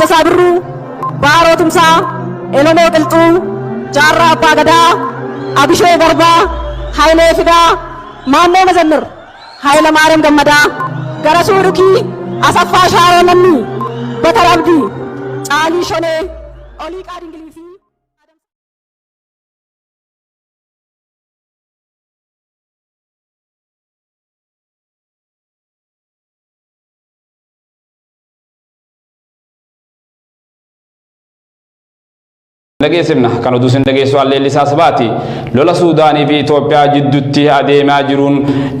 Taaddasaa Birruu, Baaroo Tumsaa, Elemoo Qilxuu, Jaarraa Abbaa Gadaa, Abishee Garbaa, Hayilee Fidaa, Maammoo Mazammir, Hayilamaariyaam Gammadaa, Garasuu Dhukii, Asaffaa Shaaroo Lammii, Bakar Abdii, Caalii Shonee, Oliiqaa Dingilii fi Dhageessifna kan oduu isin dhageessu Alleellisaa Sabaati. Lola Suudaanii fi Itoophiyaa jidduutti adeemaa jiruun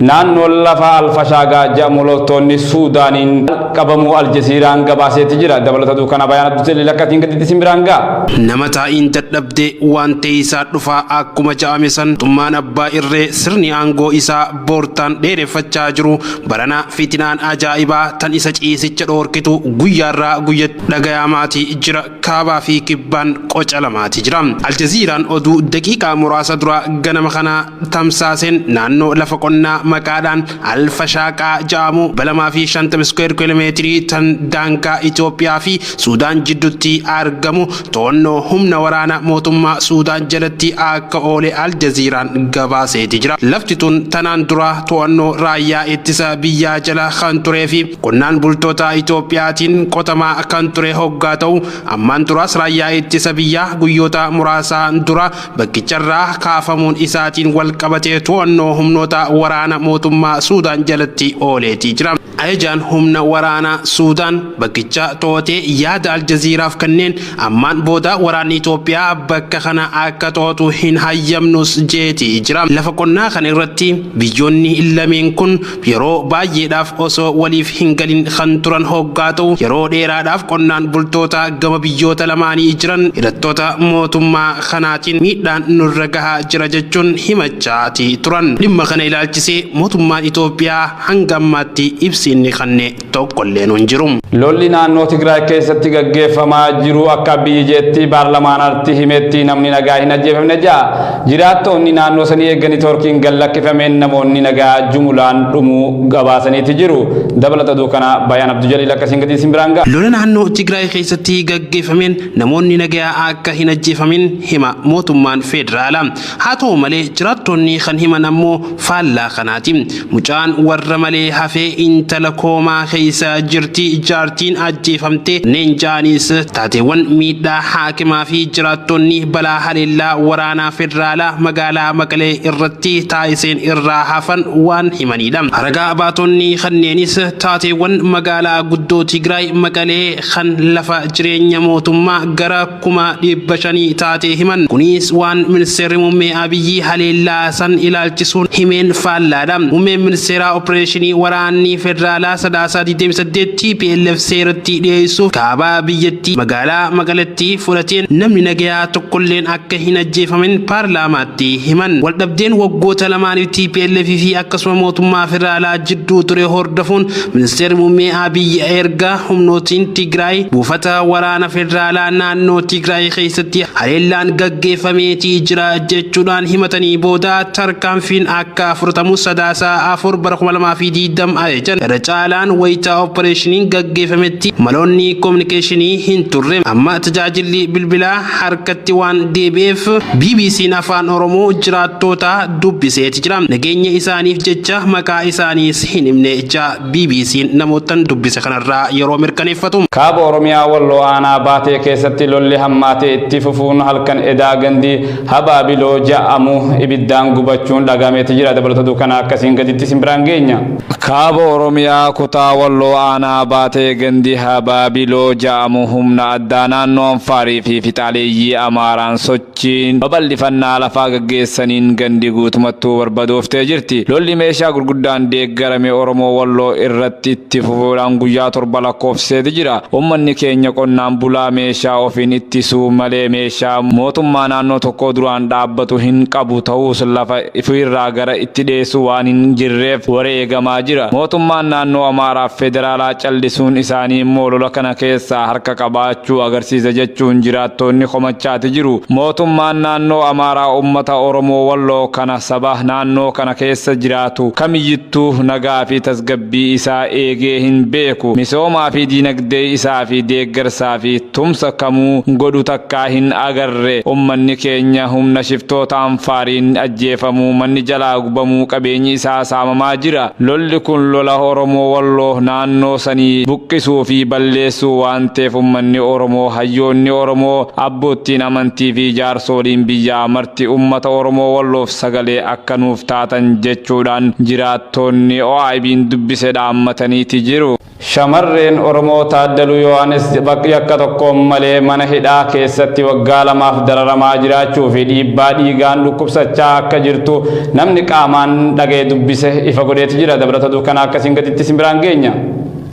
naannoo lafa Alfashaagaa jedhamu loltoonni Suudaaniin qabamuu Aljaziiraan gabaaseetti jira. Dabalata oduu kana Bayaan Abdul Lakkatiin gaditti isin biraan ga'a. Nama taa'iin dadhabde waan teeysaa dhufaa akkuma ja'ame san mootummaan abbaa irree sirni aangoo isaa boortaan dheereffachaa jiru barana fitinaan ajaa'ibaa tan isa ciisicha dhoorkitu guyyaarraa guyyatti dhagayamaati jira. Kaabaa fi kibbaan qocalamaatii jira. Aljaziiraan oduu daqiiqaa muraasa dura ganama kana tamsaaseen naannoo lafa qonnaa maqaadhaan Alfashaaqaa ja'amu 250 iskuweer kiiloomeetirii tan daangaa Itoophiyaa fi Suudaan jidduutti argamu to'annoo humna waraana mootummaa Suudaan jalatti akka oole Aljaziiraan gabaaseeti jira. Lafti tun tanaan dura to'annoo raayyaa ittisa biyyaa jala kan turee fi Qonnaan bultoota Itoophiyaatiin qotamaa kan ture hoggaa ta'u, ammaan duraas raayyaa ittisa biyyaa guyyoota muraasaan dura bakkicharraa kaafamuun isaatiin walqabatee to'annoo humnoota waraana mootummaa Suudaan jalatti ooleetii jira. Ajajaan humna waraanaa Suudaan bakkicha to'atee yaada Aljaziiraaf kanneen ammaan booda waraanni Itoophiyaa bakka kana akka to'atu hin hayyamnus jeetii jira. Lafa qonnaa kana irratti biyyoonni lameen kun Yeroo baay'eedhaaf osoo waliif hin galin kan turan hoggaa ta'u, yeroo dheeraadhaaf qonnaan bultoota gama biyyoota lamaanii jiran hidhattoota mootummaa kanaatiin miidhaan nurra gahaa jira jechuun himachaati turan. Dhimma kana ilaalchisee mootummaan Itoophiyaa hanga ammaatti ibsi inni kanne tokkolleen hin jiru. Lolli naannoo Tigraay keessatti gaggeeffamaa jiru akka biyyi jeetti baarlamaanatti himetti namni nagaa hin ajjeefamne ja'a. Jiraattoonni naannoo sanii eegga nitoorkiin gad lakkifameen namoonni nagaa jumulaan dhumuu gabaasaniiti jiru. Dabalata oduu kana Bayaan Abdujaliil akkasiin gadi isin biraan ga'a. Lola naannoo Tigraay keessatti gaggeeffameen namoonni nagayaa akka hin ajjeefamin hima mootummaan federaalaa. Haa ta'u malee jiraattonni kan himan ammoo faallaa kanaati. Mucaan warra malee hafee intala koomaa keessa jirti jaartiin ajjeefamte kanneen ja'anis taateewwan miidhaa haakimaa fi jiraattonni balaa haleellaa waraanaa federaalaa magaalaa Maqalee irratti taasiseen irraa hafan waan himanidha. Ragaa baatonni kanneenis taateewwan magaalaa guddoo Tigraay Maqalee kan lafa jireenya mootummaa gara 500,000 taatee himan. Kunis waan ministeerri muummee Abiyyi haleellaa san ilaalchisuun himeen faallaadha. Muummeen ministeeraa opereeshinii waraanni federaalaa Sadaasaa 28 tplf seeratti dhiyeessuuf kaabaa biyyattii magaalaa Maqaletti fudhateen namni nagayaa tokkolleen akka hin ajjeefamin paarlaamaatti himan. Waldhabdeen waggoota lamaaniif tplf fi akkasuma mootummaa federaalaa jidduu ture hordofuun Ministeerri Muummee Abiy erga humnootiin Tigraay buufata waraana federaalaa naannoo Tigraay keessatti haleellaan gaggeeffameetii jira jechuudhaan himatanii booda tarkaanfiin akka fudhatamu Sadaasa 4 bara 2020 ajajan. Irra caalaan wayita oppareeshiniin gaggeeffametti maloonni kominikeeshinii hin turre. Amma tajaajilli bilbilaa harkatti waan deebi'eef BBC'n Afaan Oromoo jiraattoota dubbiseeti jira. Nageenya isaaniif jecha maqaa isaaniis hin himne jecha BBC'n namoottan dubbise kanarraa yeroo mirkaneeffatu. Kaaba Oromiyaa Walloo aanaa Baatee keessatti lolli hammaatee itti fufuun halkan edaa gandi Habaabiloo ja'amu ibiddaan gubachuun dhagameeti jira. Dabalata oduu kana akkasiin gaditti isin biraan geenya. Kaaba Oromiyaa kutaa Walloo aanaa Baatee gandi Habaabiloo ja'amu humna addaa naannoo Anfaarii fi fixaaleeyyii Amaaraan sochiin babal'ifannaa lafaa gaggeessaniin gandi guutumattuu barbadooftee jirti. Lolli meeshaa gurguddaan deeggarame Oromoo Walloo irratti itti fufuudhaan guyyaa 7 lakkoofsiseeti jira. Ummanni keenya qonnaan bulaa meeshaa ofiin ittisuu malee meeshaa mootummaa naannoo tokkoo duraan dhaabbatu hin qabu ta'uus lafa ifiirraa gara itti dheessu waan hin jirreef wareegamaa jira. Mootummaan Naannoo Amaaraa fi Federaalaa callisuun isaanii immoo lola kana keessaa harka qabaachuu agarsiisa jechuun jiraattoonni komachaati jiru. Mootummaan Naannoo Amaaraa uummata Oromoo Walloo kana saba naannoo kana keessa jiraatu kamiyyittuu nagaa fi tasgabbii isaa eegee hin beeku. Misoomaa fi diinagdee isaa fi deeggarsaa fi tumsa kamuu godhu takkaa hin agarre. Uummanni keenya humna shiftoota Anfaariin ajjeefamuu, manni jalaa gubamuu, qabeenyi isaa saamamaa jira. Lolli kun lola Oromoo Walloo naannoo sanii buqqisuu fi balleessuu waan ta'eef uummanni Oromoo, hayyoonni Oromoo, abboottiin amantii fi jaarsooliin biyyaa marti uummata Oromoo Walloof sagalee akka nuuf taatan jechuudhaan jiraattoonni OIB'n dubbise dhaammataniiti jiru. Shamarreen Oromoo Taaddaluu Yohaanis yakka tokkoon malee mana hidhaa keessatti waggaa 2f dararamaa jiraachuu fi dhiibbaa dhiigaan dhukkubsachaa akka jirtu namni qaamaan dhaga'ee dubbise ifa godheeti jira. Dabalata oduu kana akkasiin gaditti isin biraan geenya.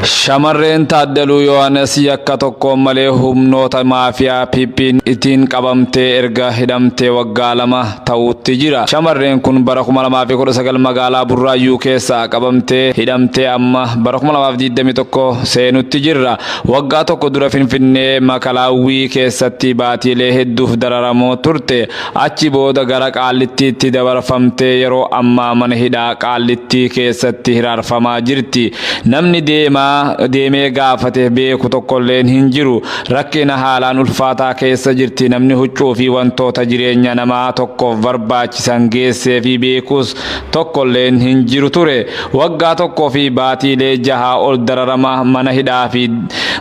Shamarreen Taaddaluu Yohaannis yakka tokkoon malee humnoota maafiyaa PP'n ittiin qabamtee erga hidhamtee waggaa 2 ta'uutti jira. Shamarreen kun bara 2019 magaalaa Burraayyuu keessaa qabamtee hidhamtee amma bara 2021 seenutti jirra. Waggaa tokko dura Finfinnee Makalaawwii keessatti baatiilee hedduuf dararamoo turte. Achi booda gara Qaallittiitti dabarfamtee yeroo ammaa mana hidhaa Qaallittii keessatti hiraarfamaa jirti. Namni deemaa deemee gaafate beeku tokkolleen hin jiru. Rakkina haalaan ulfaataa keessa jirti. Namni huccuu fi wantoota jireenya namaa tokkoof barbaachisan geessee fi beekus tokkolleen hin jiru ture. Waggaa tokkoo fi baatiilee 6 ol dararama mana hidhaa fi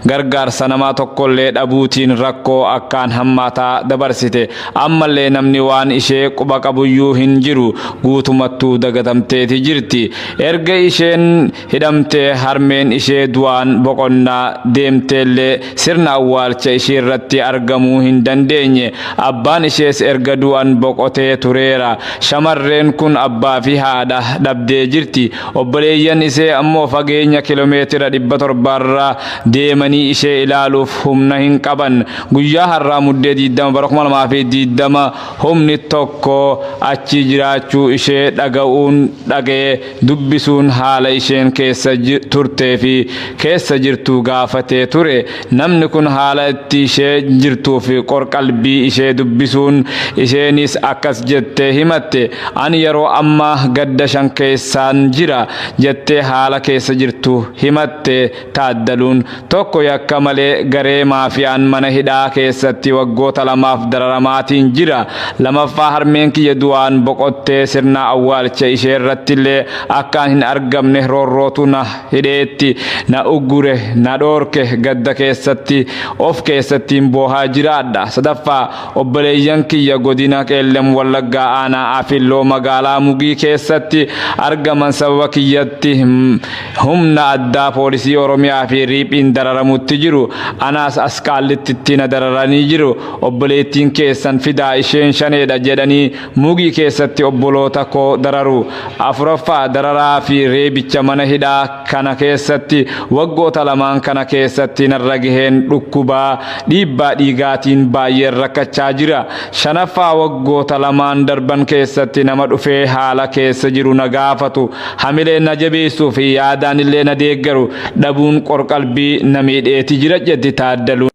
gargaarsa namaa tokkollee dhabuutiin rakkoo akkaan hammaataa dabarsite. Ammallee namni waan ishee quba qabuyyuu hin jiru. Guutumattuu dagatamteeti jirti. Erga isheen hidhamtee harmeen ishee du'aan boqonnaa deemteellee sirna awwaalcha ishee irratti argamuu hin dandeenye. Abbaan ishees erga du'an boqotee tureera. Shamarreen kun abbaa fi haadha dhabdee jirti. Obboleeyyan ishee ammoo fageenya kiiloomeetira 700 irra deemanii ishee ilaaluuf humna hin qaban. Guyyaa har'aa Muddee 20 bara 2020 humni tokko achi jiraachuu ishee dhaga'uun dhaga'ee dubbisuun haala isheen keessa turtee fi keessa jirtu gaafatee ture. Namni kun haala itti ishee jirtuu fi qorqalbii ishee dubbisuun isheenis akkas jettee himatte. Ani yeroo ammaa gadda 5 keessaan jira jettee haala keessa jirtu himatte. Taaddaluun tokko yakka malee garee maafiyaan mana hidhaa keessatti waggoota 2f dararamaatiin jira. Lamaffaa harmeen kiyya du'aan boqottee sirna awwaalcha ishee irrattillee akkaan hin argamne roorrootu na hidheetti na uggure na dhoorke gadda keessatti of keessattiin boohaa jiraadha. Sadaffaa obboleeyyan kiyya godina Qeellem Wallaggaa aanaa Afilloo magaalaa Mugii keessatti argaman sababa kiyyatti humna addaa poolisii Oromiyaa fi riiphiin dararamutti jiru. Anaas as Qaallittitti na dararanii jiru. Obboleettiin keessan fidaa isheen shaneedha jedhanii Mugii keessatti obboloota koo dararu. Afuraffaa dararaa fi reebicha mana hidhaa kana keessatti waggoota 2n kana keessatti narra gaheen dhukkubaa dhiibbaa dhiigaatiin baay'een rakkachaa jira. Shanaffaa waggoota 2n darban keessatti nama dhufee haala keessa jiru na gaafatu, hamilee na jabeessuu fi yaadaan illee na deeggaru dhabuun qorqalbii na miidheeti jira jetti Taaddaluun.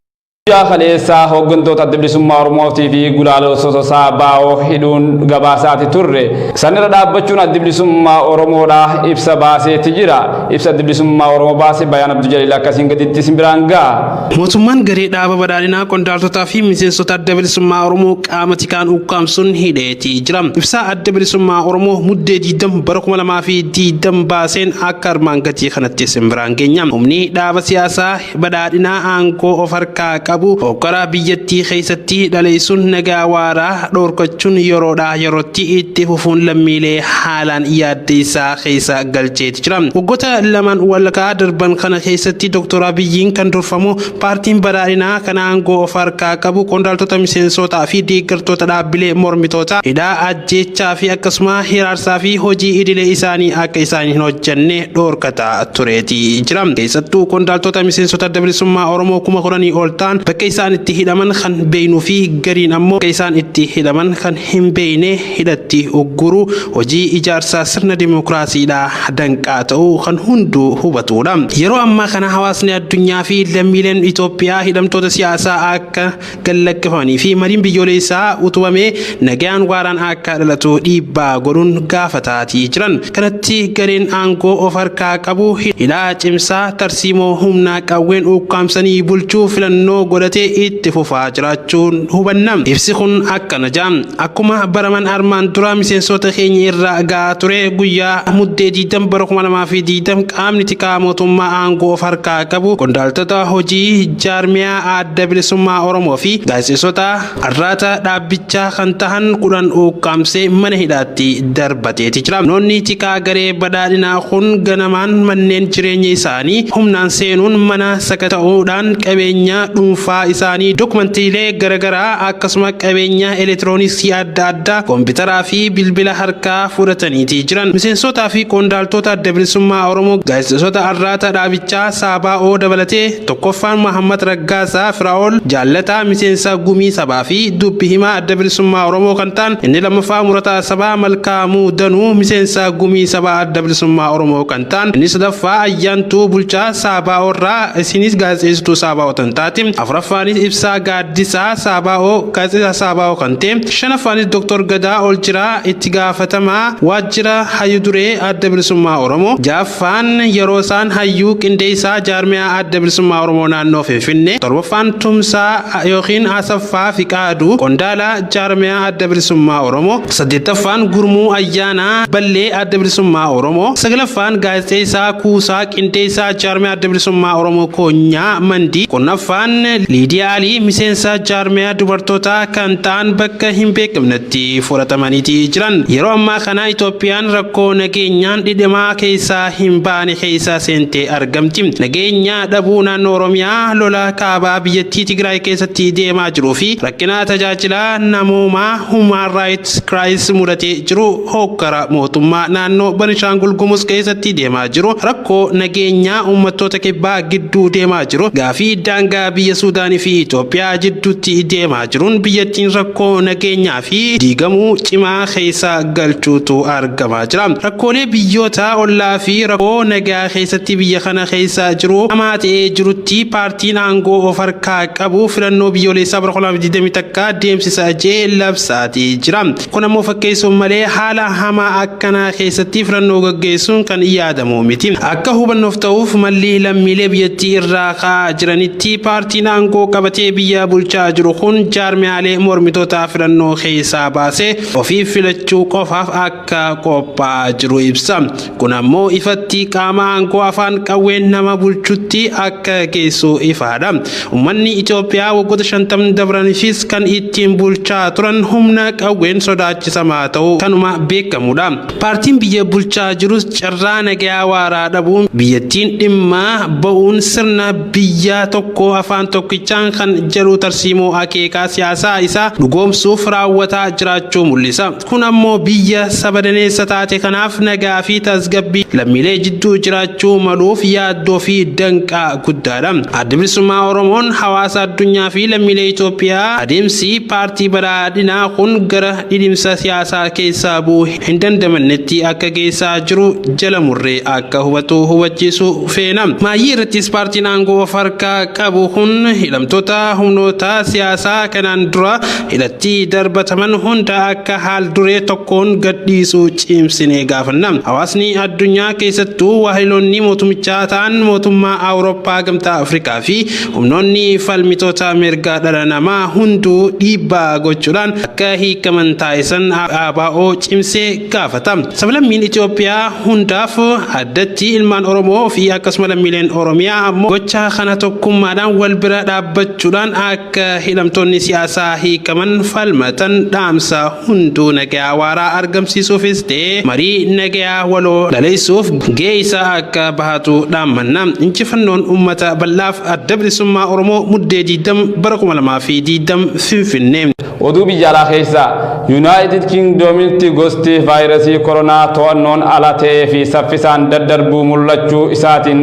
Guyyaa kaleessaa hooggantoota Adda Bilisummaa Oromootii fi gulaalessota isaa baa'oo hidhuun gabaasaati turre. Sanirra dhaabbachuun Adda Bilisummaa Oromoodhaa ibsa baaseeti jira. Ibsa Adda Bilisummaa Oromoo baase Bayaan Abduu Jaliil akkasiin gaditti isin biraan ga'a. Mootummaan garee dhaaba badhaadhinaa qondaaltotaa fi miseensota Adda Bilisummaa Oromoo qaama tikaan ukkaamsuun hidheeti jira. Ibsaa Adda Bilisummaa Oromoo Muddee 20 bara 2020 baaseen akka armaan gadii kanatti isin biraan geenya. Humni dhaaba siyaasaa badhaadhinaa aangoo of harkaa qabu hokkara biyyattii keessatti dhaleessuun nagaa waaraa dhoorkachuun yeroodhaa yerootti itti fufuun lammiilee haalaan yaaddeessaa keessa galcheeti jira. Waggoota lamaan walakkaa darban kana keessatti Dr. Abiyyiin kan durfamu paartiin badhaadhinaa kan aangoo of harkaa qabu qondaaltota miseensotaa fi deeggartoota dhaabbilee mormitootaa hidhaa ajjeechaa fi akkasuma hiraarsaa fi hojii idilee isaanii akka isaan hin hojjenne dhoorkataa tureeti jira. Keessattuu qondaaltota miseensota Adda Bilisummaa Oromoo 10,000 ol ta'an Bakka isaan itti hidhaman kan beeynuu fi gariin ammoo bakka isaan itti hidhaman kan hin beeyne hidhatti ugguruu hojii ijaarsa sirna dimokiraasiidhaa danqaa ta'uu kan hunduu hubatudha. Yeroo ammaa kana hawaasni addunyaa fi lammiileen Itoophiyaa hidhamtoota siyaasaa akka gallakkifamanii fi mariin biyyoolessaa utubamee nagayaan waaraan akka dhalatu dhiibbaa godhuun gaafataatii jiran. Kanatti gareen aangoo of harkaa qabu hidhaa cimsaa tarsiimoo humnaa qawween ukkaamsanii bulchuu filannoo godhatee itti fufaa jiraachuun hubanna. Ibsi kun akkana jedha. Akkuma baraman armaan dura miseensota keenya irra gahaa ture, guyyaa Muddee 20 bara 2020 qaamni tikaa mootummaa aangoo of harkaa qabu qondaaltota hojii jaarmiyaa Adda Bilisummaa Oromoo fi gaazexeessota arraata dhaabbichaa kan tahan 10 ukkaamsee mana hidhaatti darbateeti jira. Humnoonni tikaa garee badhaadhinaa kun ganamaan manneen jireenya isaanii humnaan seenuun mana sakata'uudhaan qabeenya dhuunfaa isaanii, dokumantiilee garagaraa, akkasuma qabeenya elektirooniksii adda addaa, kompiitaraa fi bilbila harkaa fudhataniiti jiran. Miseensotaa fi qondaaltota Adda Bilisummaa Oromoo, gaazexeessota arraata dhaabichaa Saabaa'oo dabalatee, tokkoffaan Mahammad Raggaasaa Firaa'ol Jaallataa, miseensa Gumii Sabaa fi dubbi himaa Adda Bilisummaa Oromoo kan ta'an, inni lammaffaa Murataa Sabaa Malkaamuu Danuu, miseensa Gumii Sabaa Adda Bilisummaa Oromoo kan ta'an, inni sadaffaa Ayyaantuu Bulchaa Saabaa'oo irraa, isinis gaazexeessituu Saabaa'oo tan taate, afuraffaanis Ibsaa Gaaddisaa Saabaa'oo, gaazexeessaa Saabaa'oo kan ta'e, shanaffaanis Dr. Gadaa Oljiraa, itti gaafatamaa waajjira hayyu duree Adda Bilisummaa Oromoo, ja'affaan Yeroosaan Hayyuu, qindeessaa jaarmiyaa Adda Bilisummaa Oromoo naannoo Finfinnee, torbaffaan Tumsaa yookiin Asaffaa Fiqaaduu, qondaala jaarmiyaa Adda Bilisummaa Oromoo, saddeettaffaan Gurmuu Ayyaanaa Ballee, Adda Bilisummaa Oromoo, saglaffaan gaazexeessaa Kuusaa, qindeessaa jaarmiyaa Adda Bilisummaa Oromoo Koonyaa Mandii, kurnaffaan Liidiyaa Alii, miseensa jaarmiyaa dubartootaa kan ta'an bakka hin beekamnetti fudhatamaniiti jiran. Yeroo ammaa kana Itoophiyaan rakkoo nageenyaan dhidhimaa keessaa hin baane keessa seentee argamti. Nageenya dhabuu naannoo Oromiyaa, lola kaabaa biyyattii Tigraay keessatti deemaa jiruu fi rakkina tajaajila namoomaa, human rights crisis, mudatee jiru, hookkara mootummaa naannoo Banishaangul Gumuz keessatti deemaa jiru, rakkoo nageenyaa uummattoota kibbaa gidduu deemaa jiru, gaafii daangaa biyya Suudaanii fi Itoophiyaa jidduutti deemaa jiruun biyyattiin rakkoo nageenyaa fi diigamuu cimaa keessa galchuutu argamaa jira. Rakkoolee biyyoota ollaa fi rakkoo nagaa keessatti biyya kana keessa jiru hamaa ta'ee jirutti paartiin aangoo of harkaa qabu filannoo biyyoolessaa bara 2021 deemsisa jee labsaatii jira. Kun ammoo fakkeessuun malee haala hamaa akkanaa keessatti filannoo gaggeessuun kan yaadamu miti. Akka hubannoof ta'uuf, malli lammiilee biyyattii irraa ka'aa jiranitti paartiin aangoo qabatee biyya bulchaa jiru kun jaarmiyaalee mormitoota filannoo keessaa baasee ofii filachuu qofaaf akka qophaa'aa jiru ibsa. Kun ammoo ifatti qaama aangoo afaan qawween nama bulchutti akka geessu ifaadha. Uummanni Itoophiyaa waggoota 50 dabraniifis kan ittiin bulchaa turan humna qawween sodaachisamaa ta'uu kanuma beekamudha. Paartiin biyya bulchaa jirus carraa nagayaa waaraa dhabuun biyyattiin dhimma ba'uun sirna biyya tokko afaan tokkichaan kan jedhu tarsiimoo akeekaa siyaasaa isaa dhugoomsuuf raawwataa jiraachuu mul'isa. Kun ammoo biyya sabadaneessa taate kanaaf nagaa fi tasgabbii lammiilee jidduu jiraachuu maluuf yaaddoo fi danqaa guddaadha. Adda Bilisummaa Oromoon hawaasa addunyaa fi lammiilee Itoophiyaa adeemsi paartii badhaadhinaa kun gara dhidhimsa siyaasaa keessaa bu'uu hin dandamannetti akka geessaa jiru jala murree akka hubatu hubachiisu feena. Maayyii irrattis paartiin aangoo of harkaa qabu kun hidhamtoota humnoota siyaasaa kanaan dura hidhatti darbataman hunda akka haal duree tokkoon gadhiisuu cimsinee gaafanna. Hawaasni addunyaa, keessattuu waahiloonni mootummichaa ta'an mootummaa Awurooppaa, Gamtaa Afrikaa fi humnoonni falmitoota mirga dhala namaa hunduu dhiibbaa gochuudhaan akka hiikaman taasisan ABO cimsee gaafata. Sablammiin Itoophiyaa hundaaf, addatti ilmaan Oromoo fi akkasuma lammiileen Oromiyaa ammoo gocha kana tokkummaadhaan wal bira dhaabbachuudhaan akka hidhamtoonni siyaasaa hiikaman falmatan dhaamsa. Hunduu nagayaa waaraa argamsiisuufis ta'ee marii nagayaa waloo dhaleessuuf gahee isaa akka bahatu dhaammanna. Injifannoon uummata bal'aaf! Adda Bilisummaa Oromoo, Muddee 20 bara 2020, Finfinnee. Oduu biyya alaa keessaa Yuunaayitid Kiingdoomitti gosti vaayirasii koronaa to'annoon ala ta'ee fi saffisaan daddarbuu mul'achuu isaatiin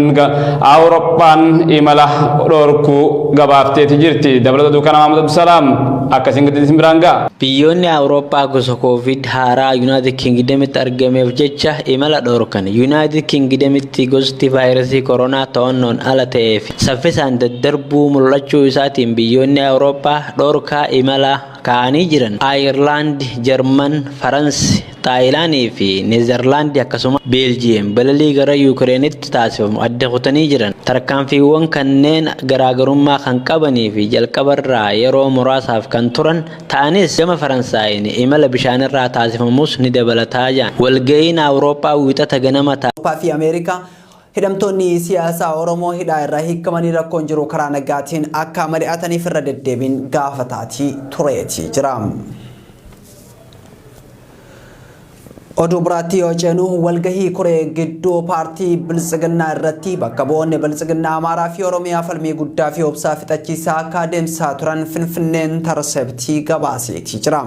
Awurooppaan imala dhorkuu gabaafteeti jirti. Dabalata duukana Maamud Abdusalaam akkasiin gadi isin biraan ga'a. Biyyoonni Awurooppaa gosa Koovid haaraa Yuunaayitid Kiingidamitti argameef jecha imala dhorkan. Yuunaayitid Kiingidamitti gosti vaayirasii koronaa to'annoon ala ta'ee fi saffisaan daddarbuu mul'achuu isaatiin biyyoonni Awurooppaa dhorkaa imala kaa'anii jiran. Ayirlaand, Jarman, Faransi, Xaayilaanii fi Neezerlaandi akkasuma Beeljiyeem balalii gara Yuukireenitti taasifamu adda kutanii jiran. Tarkaanfiiwwan kanneen garaagarummaa kan qabanii fi jalqabarraa yeroo muraasaaf kan turan ta'anis gama Faransaayiin imala bishaanirraa taasifamus ni dabalataa jedhan. Walga'iin Awurooppaa Wiixata ganama Awurooppaa fi Ameerikaa hidhamtoonni siyaasaa Oromoo hidhaa irraa hiikamanii rakkoon jiru karaa nagaatiin akka mari'ataniif irra deddeebiin gaafataatii tureeti jira. Oduu biraatti yoo ceenu, walgahii koree gidduu paartii Biltsiginnaa irratti bakka bu'oonni Biltsiginnaa Amaaraa fi Oromiyaa falmii guddaa fi obsaa fixachiisaa akka adeemsisaa turan Finfinnee Intarseptii gabaaseetii jira.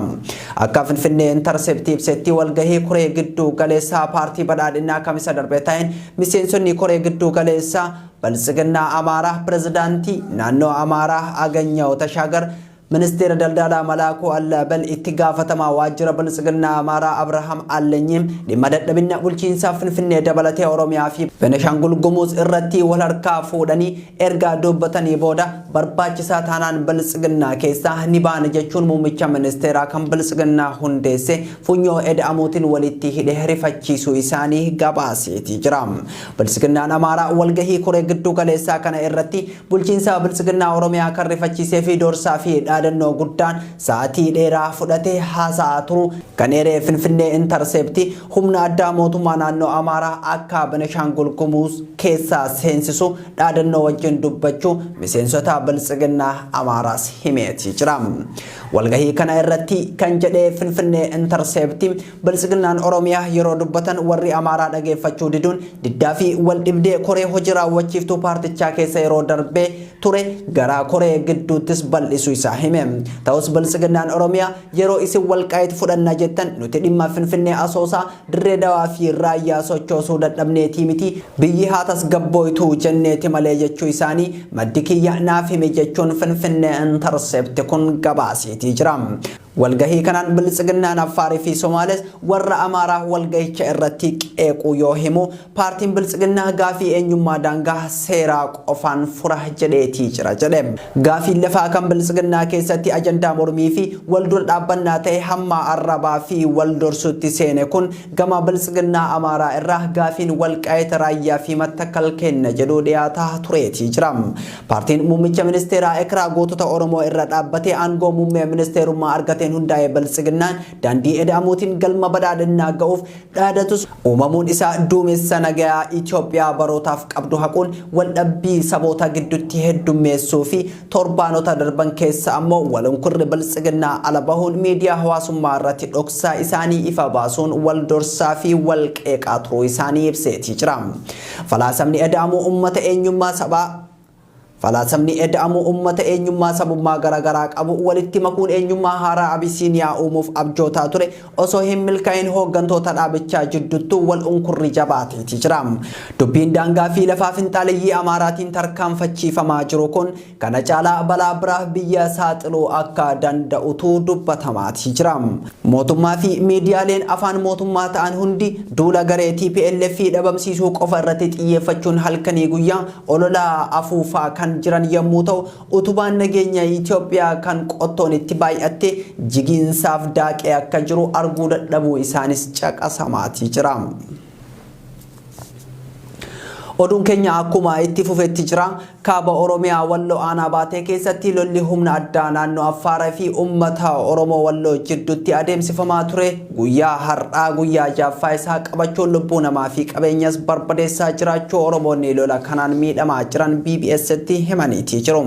Akka Finfinnee Intarseptii ibsetti, walgahii koree gidduu galeessaa paartii badhaadhinnaa Kamisa darbe ta'een miseensonni koree gidduu galeessaa Biltsiginnaa Amaaraa pirezidaantii naannoo Amaaraa Aganyaw Tashaagar, Ministeera Daldalaa Malaakuu Allaabal, Itti Gaafatamaa Waajjira Biltsiginnaa Amaaraa Abrahaam Allenyi dhimma dadhabinna bulchiinsaa Finfinnee dabalatee Oromiyaa fi Benashaangul Gumuz irratti wal harkaa fuudhanii erga dubbatanii booda barbaachisaa taanaan Biltsiginnaa keessaa ni baana jechuun muummicha ministeeraa kan Biltsiginnaa hundeesse funyoo eda'amuutiin walitti hidhe rifachiisuu isaanii gabaaseetii jira. Biltsiginnaan Amaaraa walgahii koree gidduu galeessaa kana irratti Bulchiinsa Biltsiginnaa Oromiyaa kan rifachiisee fi doorsaa fi dhaadannoo guddaan sa'atii dheeraa fudhate haasa'aa turuu kan eere Finfinnee Intarseepti, humna addaa mootummaa naannoo Amaaraa akka Beneshaangul Gumuz keessaa seensisu dhaadannoo wajjin dubbachuu miseensota Biltsiginnaa Amaaraas himeeti jira. Walgahii kana irratti kan jedhe Finfinnee Intarseepti, Biltsiginnaan Oromiyaa yeroo dubbatan warri Amaaraa dhageeffachuu diduun diddaa fi wal dhibdee koree hoji raawwachiiftuu paartichaa keessa yeroo darbee ture gara koree gidduuttis bal'isuu isaa hime. Ta'us Biltsiginnaan Oromiyaa yeroo isin Walqaayit fudhanna jettan nuti dhimma Finfinnee, Asoosaa, Dirree Dawaa fi Raayyaa sochoosuu dadhabneetii miti, biyyi haa tasgabbooytuu jenneeti malee jechuu isaanii maddi kiyya naaf hime jechuun Finfinnee Intercept kun gabaaseetii jira. Walgahii kanaan Biltsiginnaan Affaarii fi Somaalees warra Amaaraa walgahicha irratti qeequu yoo himu, paartiin Biltsiginnaa gaafii eenyummaa daangaa seeraa qofaan fura jedheetii jira jedhe. Gaafiin lafaa kan Biltsiginnaa keessatti ajandaa mormii fi wal dura dhaabbannaa ta'e hamma arrabaa fi wal dorsuutti seene kun gama Biltsiginnaa Amaaraa irraa gaafiin Walqaayit, Raayyaa fi Mattakkal keenna jedhu dhiyaataa tureetii jira. Paartiin muummicha ministeeraa ekeraa gootota Oromoo irra dhaabbatee aangoo muummee ministeerummaa argateen hundaa'e Biltsiginnaan daandii eda'amuutiin galma badhaadhinnaa ga'uuf dhaadatus uumamuun isaa duumessa nagayaa Itoophiyaa barootaaf qabdu haquun waldhabbii saboota giddutti heddummeessuu fi torbaanota darban keessa ammoo walunkurri Biltsiginnaa ala bahuun miidiyaa hawaasummaa irratti dhoksaa isaanii ifa baasuun wal dorsaa fi wal qeeqaa turuu isaanii ibseetii jira. Falaasamni eda'amuu ummata eenyummaa sabaa Falaasamni eda'amuu ummata eenyummaa sabummaa garaagaraa qabu walitti makuun eenyummaa haaraa Abisiiniyaa uumuuf abjootaa ture osoo hin milkaa'in hooggantoota dhaabichaa jidduttuu wal unkurri jabaateeti jira. Dubbiin daangaa fi lafaa finxaaleyyii Amaaraatiin tarkaanfachiifamaa jiru kun kana caalaa balaa biraaf biyya saaxiluu akka danda'utu dubbatamaatii jira. Mootummaa fi miidiyaaleen afaan mootummaa ta'an hundi duula garee tplf dhabamsiisuu qofa irratti xiyyeeffachuun halkanii guyyaa olola afuufaa kan jiran yommuu ta'u, utubaan nageenya Itoophiyaa kan qottoon itti baay'atte jigiinsaaf daaqee akka jiru arguu dadhabuu isaanis caqasamaatii jira. Oduun keenya akkuma itti fufetti jira. Kaaba Oromiyaa Walloo Aanaa Baatee keessatti lolli humna addaa naannoo Affaaraa fi uummata Oromoo Walloo jidduutti adeemsifamaa ture guyyaa har'aa guyyaa jaaffaa isaa qabachuun lubbuu namaa fi qabeenyas barbadeessaa jiraachuu Oromoonni lola kanaan miidhamaa jiran BBS'tti himaniitii jiru.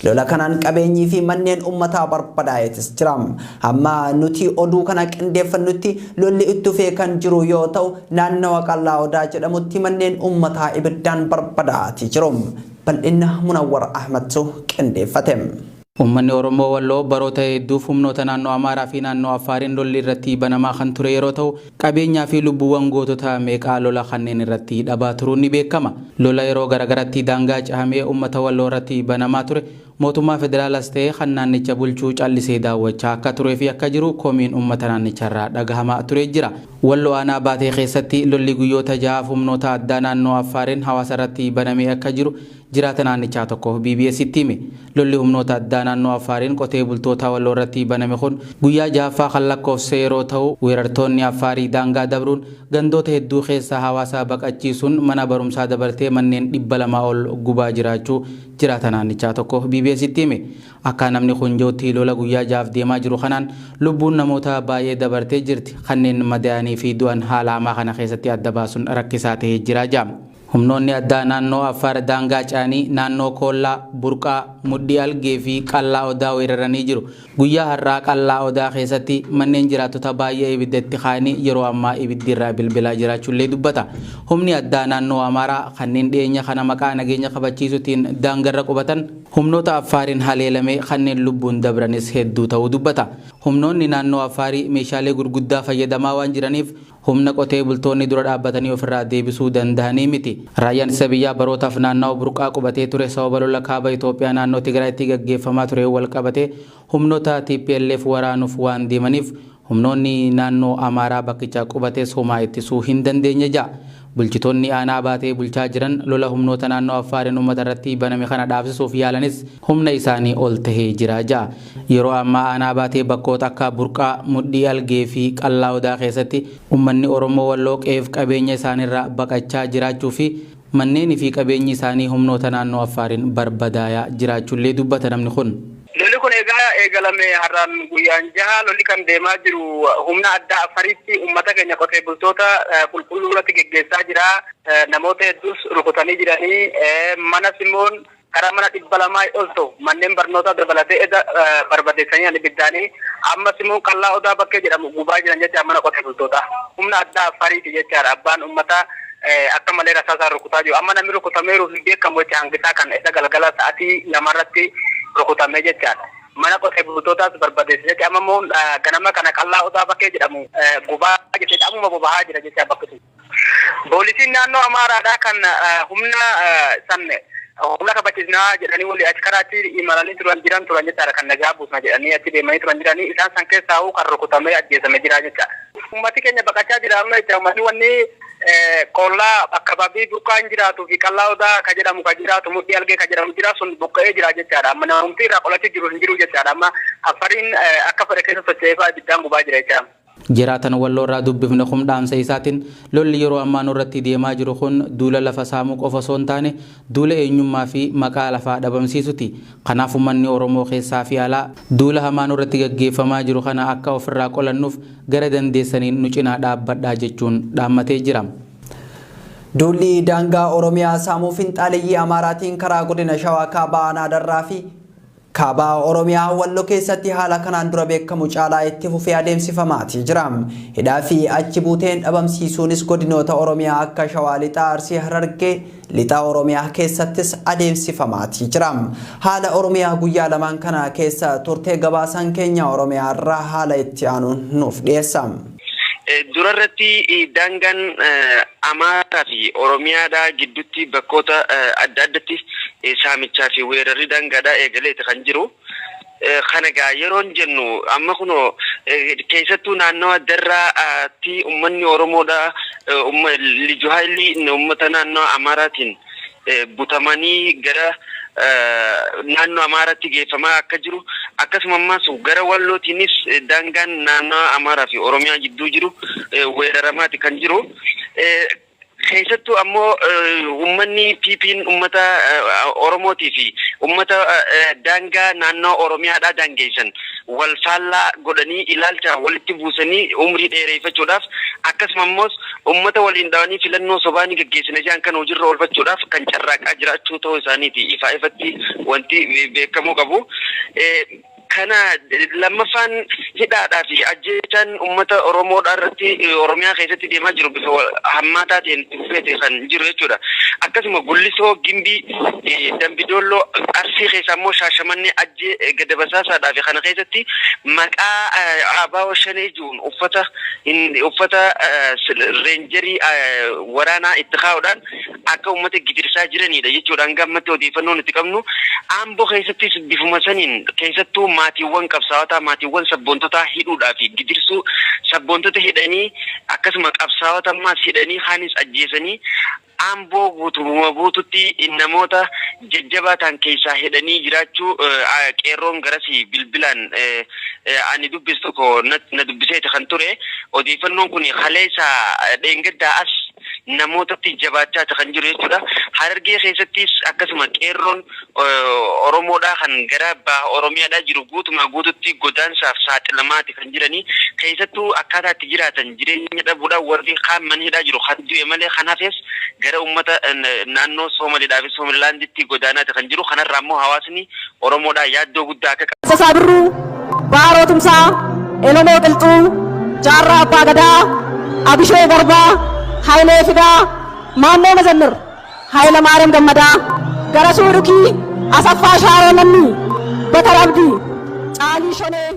Lola kanaan qabeenyii fi manneen uummataa barbadaa'eetis jira. Hamma nuti oduu kana qindeeffannutti lolli itti fufee kan jiru yoo ta'u, naannawa Qallaa Odaa jedhamutti manneen uummataa ibiddaan barbadaa'aatii jiru. Bal'inna Munawwar Ahmadtu qindeeffate. Uummanni Oromoo Walloo baroota hedduuf humnoota naannoo Amaaraa fi naannoo Affaariin lolli irratti banamaa kan ture yeroo ta'u, qabeenyaa fi lubbuuwwan gootota meeqaa lola kanneen irratti dhabaa turuun ni beekama. Lola yeroo garagaratti daangaa cehamee uummata Walloo irratti banamaa ture mootummaa federaalaas ta'ee kan naannicha bulchuu callisee daawwachaa akka turee fi akka jiru komiin uummata naannicharraa dhagahamaa ture jira. Walloo aanaa Baatee keessatti lolli guyyoota 6 humnoota addaa naannoo Affaariin hawaasa irratti banamee akka jiru jiraata naannichaa tokko BBS'tti hime. Lolli humnoota addaa naannoo Affaariin qotee bultoota Walloo irratti baname kun guyyaa 6ffaa kan lakkoofse yeroo ta'u, weerartoonni Affaarii daangaa dabruun gandoota hedduu keessa hawaasa baqachiisuun mana barumsaa dabalatee manneen 200 ol gubaa jiraachuu jiraata naannichaa tokko BBS'tti hime. Akka namni kun jedhutti lola guyyaa 6f deemaa jiru kanaan lubbuun namoota baay'ee dabartee jirti. Kanneen madaa'anii fi du'an haala hamaa kana keessatti adda baasuun rakkisaa ta'ee jira jedha. Humnoonni addaa naannoo Affaar daangaa ce'anii naannoo Koollaa, Burqaa, Mudhii Algee fi Qallaa Odaa weeraranii jiru. Guyyaa har'aa Qallaa Odaa keessatti manneen jiraattota baay'ee ibidda itti kaa'anii yeroo ammaa ibiddi irraa bilbilaa jiraachuullee dubbata. Humni addaa naannoo Amaaraa kanneen dhiyeenya kana maqaa nageenya kabachiisuutiin daangarra qubatan humnoota Affaariin haleelamee kanneen lubbuun dabranis hedduu ta'uu dubbata. Humnoonni naannoo Affaarii meeshaalee gurguddaa fayyadamaa waan jiraniif humna qotee bultoonni dura dhaabbatanii ofirraa deebisuu danda'anii miti. Raayyaan ittisa biyyaa barootaaf naannawa Burqaa qubatee ture sababa lola kaaba Itoophiyaa naannoo Tigraayitti gaggeeffamaa tureen wal qabatee humnoota TPLF waraanuuf waan deemaniif humnoonni naannoo Amaaraa bakkicha qubates homaa ittisuu hin dandeenye ja'a. Bulchitoonni aanaa Baatee bulchaa jiran lola humnoota naannoo Affaariin uummata irratti baname kana dhaabsisuuf yaalanis humna isaanii ol tahee jira ja'a. Yeroo ammaa aanaa Baatee bakkoota akka Burqaa, Mudhii Algee fi Qallaa Odaa keessatti uummanni Oromoo Walloo qe'eef qabeenya isaaniirraa baqachaa jiraachuu fi manneenii fi qabeenyi isaanii humnoota naannoo Affaariin barbadaayaa jiraachuullee dubbata namni kun. Lolli kun egaa eegalame har'aan guyyaan 6 lolli kan deemaa jiru humna addaa Affariitti uummata keenya qotee bultoota qulqulluu irratti geggeessaa jira. Namoota hedduus rukutanii jiranii manas immoo karaa mana 200 ol ta'u manneen barnootaa dabalatee eda barbadeessanii ibiddaanii ammas immoo Qallaa Odaa bakkee jedhamu gubaa jiran jecha mana qotee bultoota. Humna addaa Affariiti jechaadha. Abbaan uummata akka malee rasaasaan rukutaa jiru. Amma namni rukutameeru hin beekamu jecha hangisaa kan edda galgala sa'aatii 2 irratti rukutamee jechaadha. Mana qotee bultootaas barbadeesse jecha amma immoo ganama kana Qallaa Odaa bakkee jedhamu gubaa jecha ammuma boba'aa jira jecha bakki sun. Poolisiin naannoo Amaaraadhaa kan humna san humna kabachiisnaa jedhanii walii achi karaatti imalanii turan jiran turan jechaadha kan nagaa buusna jedhanii achi deemanii turan jiranii isaan san keessaa kan rukutamee ajjeesame jira jecha. Uummati keenya baqachaa jira amma jecha uummanni wanni Kollaa akkababii Burqaa hin jiraatuu fi Qallaa Odaa ka jedhamu ka jiraatu Mudhii Algee ka jedhamu jira sun buqqa'ee jira jechaadha. Amma namumti irraa qolachuu jiru hin jiru jechaadha. Amma Affariin akka fedhe keessa socho'ee fa'aa ibiddaan gubaa jira jechaadha. Jiraatan Walloo irraa dubbifne kun dhaamsa isaatiin lolli yeroo ammaa nurratti deemaa jiru kun duula lafa saamuu qofa osoo hin taane duula eenyummaa fi maqaa lafaa dhabamsiisuti. Kanaaf uummanni Oromoo keessaa fi alaa duula hamaa nurratti gaggeeffamaa jiru kana akka ofirraa qolannuuf gara dandeessaniin nu cinaa dhaabbadhaa jechuun dhaammatee jira. Duulli daangaa Oromiyaa saamuu finxaaleyyii Amaaraatiin karaa godina Shawaa Kaabaa aanaa Darraa fi Kaabaa Oromiyaa Walloo keessatti haala kanaan dura beekamu caalaa itti fufee adeemsifamaatii jira. Hidhaa fi achi buuteen dhabamsiisuunis godinoota Oromiyaa akka Shawaa Lixaa, Arsii, Harargee, Lixaa Oromiyaa keessattis adeemsifamaatii jira. Haala Oromiyaa guyyaa lamaan kana keessa turte gabaasaan keenya Oromiyaa irraa haala itti aanuun nuuf dhiyeessa. Dura irratti daangaan Amaaraa fi Oromiyaadhaa gidduutti bakkoota adda addatti saamichaa fi weerarri daangaadhaa eegaleeti kan jiru. Kana egaa yeroon jennu amma kunoo keessattuu naannawa Darraatti uummanni Oromoodhaa Liju Haayilii uummata naannawa Amaaraatiin butamanii gara naannoo Amaaraatti geeffamaa akka jiru akkasuma ammas gara Wallootiinis daangaan naannawa Amaaraa fi Oromiyaa gidduu jiru weeraramaati kan jiru. Keessattuu ammoo uummanni PP'n uummata Oromootii fi uummata daangaa naannoo Oromiyaadhaa daangeessan wal faallaa godhanii ilaalcha walitti buusanii umrii dheereeffachuudhaaf akkasuma immoo uummata waliin dhawanii filannoo sobaa ni gaggeessina jedhan kan hojiirra oolfachuudhaaf kan carraaqaa jiraachuu ta'uu isaaniiti ifaa ifatti wanti beekamuu qabu. Kana lammaffaan hidhaadhaa fi ajjeechaan uummata Oromoodhaa irratti Oromiyaa keessatti deemaa jiru bifa hammaataa ta'een itti fufeeti kan jiru jechuudha. Akkasuma Gullisoo, Gimbii, Dambidolloo, Arsii keessa immoo Shaashamannee, Ajjee, Gadabasaasaadhaa fi kana keessatti maqaa ABO Shanee jiruun uffata uffata reenjarii waraanaa itti kaa'uudhaan akka uummata gidirsaa jiranidha jechuudha. Hanga ammatti odeeffannoo nuti qabnu Amboo keessattis bifuma saniin keessattuu maatiiwwan qabsaa'otaa, maatiiwwan sabboontotaa hidhuudhaa fi gidirsuu, sabboontota hidhanii, akkasuma qabsaa'ota ammaas hidhanii, kaanis ajjeesanii, Amboo guutumuma guututti namoota jajjabaa ta'an keessaa hidhanii jiraachuu qeerroon garasii bilbilaan ani dubbisu tokko na dubbiseeti kan ture. Odeeffannoon kun kaleessa dheengaddaa as namootatti jabaachaati kan jiru jechuudha. Harargee keessattis akkasuma qeerroon Oromoodhaa kan gara baha Oromiyaadhaa jiru guutumaa guututti godaansaaf saaxilamaati kan jiranii. Keessattuu akkaataa itti jiraatan jireenya dhabuudhaan warri kaan mana hidhaa jiru kan du'e malee kan hafes gara uummata naannoo Soomaliidhaa fi Soomalilaanditti godaanaati kan jiru. Kanarraa immoo hawaasni Oromoodhaa yaaddoo guddaa akka Taaddasaa Birruu, Baaroo Tumsaa, Elemoo Qilxuu, Jaarraa Abbaa Gadaa, Abishee Garbaa, Hayilee Fidaa, Maammoo Mazammir, Hayilamaariyaam Gammadaa, Garasuu Dhukii, Asaffaa Shaaroo Lammii, Batar Abdii, Caalii Shonee.